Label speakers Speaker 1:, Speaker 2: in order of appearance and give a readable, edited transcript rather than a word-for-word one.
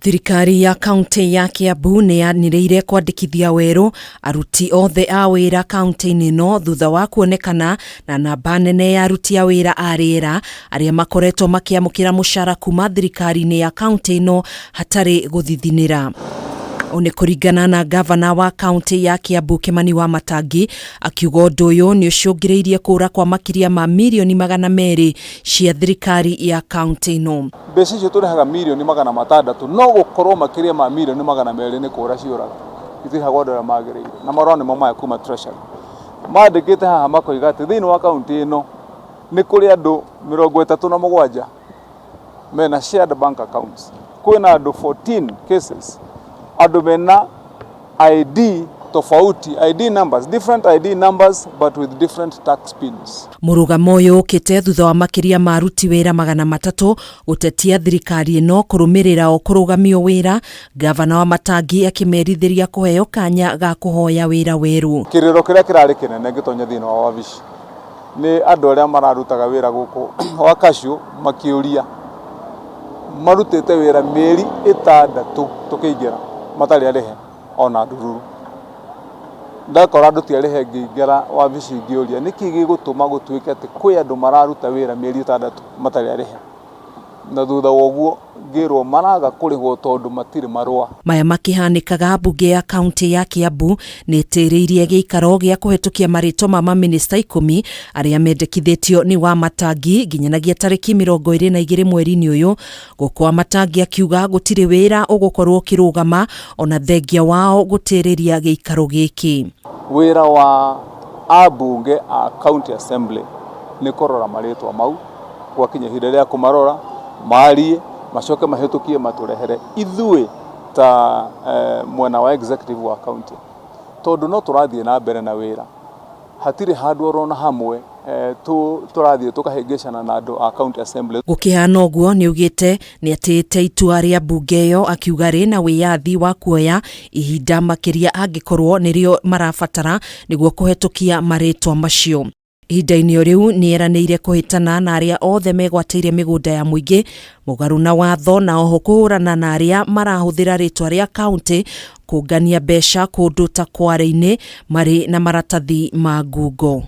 Speaker 1: Thirikari ya kaunti ya Kiambu nĩ yanĩrĩire kwandĩkithia werũ aruti othe a wĩra kaunti-inĩ ĩno thutha wa kuonekana na namba nene ya aruti a wĩra a rĩera arĩa makoretwo makĩamũkĩra mũcara kuma thirikari-inĩ ya kaunti ĩno hatarĩ gũthithinĩra. Ũũ nĩ kũringana na ngavana wa kaunti ya Kiambu Kimani Wamatangi akiuga ũndũ ũyũ nĩ ũcũngĩrĩirie kũra kwa makĩria ma mirioni 200 cia thirikari ya kaunti ĩno.
Speaker 2: Mbeca icio tũrĩhaga mirioni 600, no gũkorwo makĩria ma mirioni 200 nĩ kũra ciũraga. Itirĩhagwo andũ arĩa magĩrĩire, na marũa nĩmo maya kuma Treasury. Mandĩkĩte haha makoiga atĩ thĩinĩ wa kaunti ĩno nĩ kũrĩ andũ 37 mena shared bank accounts. Kwĩna andũ 14 cases, andũ mena ID tofauti, ID numbers, different ID numbers but with different tax pins.
Speaker 1: Mũrũgamo ũyũ ũkĩte thutha wa makĩria ma aruti wĩra 300 gũtetia thirikari ĩno kũrũmĩrĩra o kũrũgamio wĩra, ngavana Wamatangi akĩmerithĩria kũheo kanya ga kũhoya wĩra werũ.
Speaker 2: Kĩrĩro kĩrĩa kĩrarĩ kĩnene ngĩtonya thĩinĩ wa wabici nĩ andũ arĩa mararutaga wĩra gũkũ wa casual makĩũria marutĩte wĩra mĩeri 6 tũkĩingĩra matarĩ arĩhe ona ndururu. Ndakora andũ ti arĩhe, ngĩingĩra wabici ngĩũria nĩkĩ gĩgũtũma gũtuĩke atĩ kwĩ andũ mararuta wĩra mĩeri 6 matarĩ arĩhe, na thutha wa ũguo ngĩrwo maraga kũrĩhwo tondũ matirĩ marũa.
Speaker 1: Maya makĩhanĩkaga, mbunge ya kaunti ya Kiambu nĩ ĩtĩrĩirie gĩikaro gĩa kũhetũkia marĩtwa ma mamĩnĩsta 10 arĩa mendekithĩtio nĩ Wamatangi nginyanagia tarĩki 22 mweri-inĩ ũyũ, gũkũ Wamatangi akiuga gũtirĩ wĩra ũgũkorwo ũkĩrũgama ona thengia wao gũtĩrĩria gĩikaro gĩkĩ.
Speaker 2: Wĩra wa ambunge a county assembly nĩ kũrora marĩtwa mau, gwakinya ihinda rĩa kũmarora marie, macoke mahĩtũkie, matũrehere ithuĩ ta mwena wa executive wa county, tondũ no tũrathiĩ na mbere na wĩra, hatirĩ handũ orona hamwe tũrathiĩ tũkahĩngĩcana na andũ a county assembly.
Speaker 1: Gũkĩhana ũguo, nĩ augĩte nĩ atĩĩte itua rĩa mbunge ĩyo, akiuga rĩna wĩyathi wa kuoya ihinda makĩria angĩkorwo nĩrĩo marabatara nĩguo kũhetũkia marĩtwa macio. Ihinda-inĩ o rĩu, nĩ eranĩire kũhĩtana na arĩa othe megwatĩire mĩgũnda ya mũingĩ mũgarũ na watho, na oho kũhũrana na arĩa marahũthĩra rĩtwa rĩa kaunti kũngania mbeca kũndũ ta kware-inĩ marĩ na maratathi ma ngungo.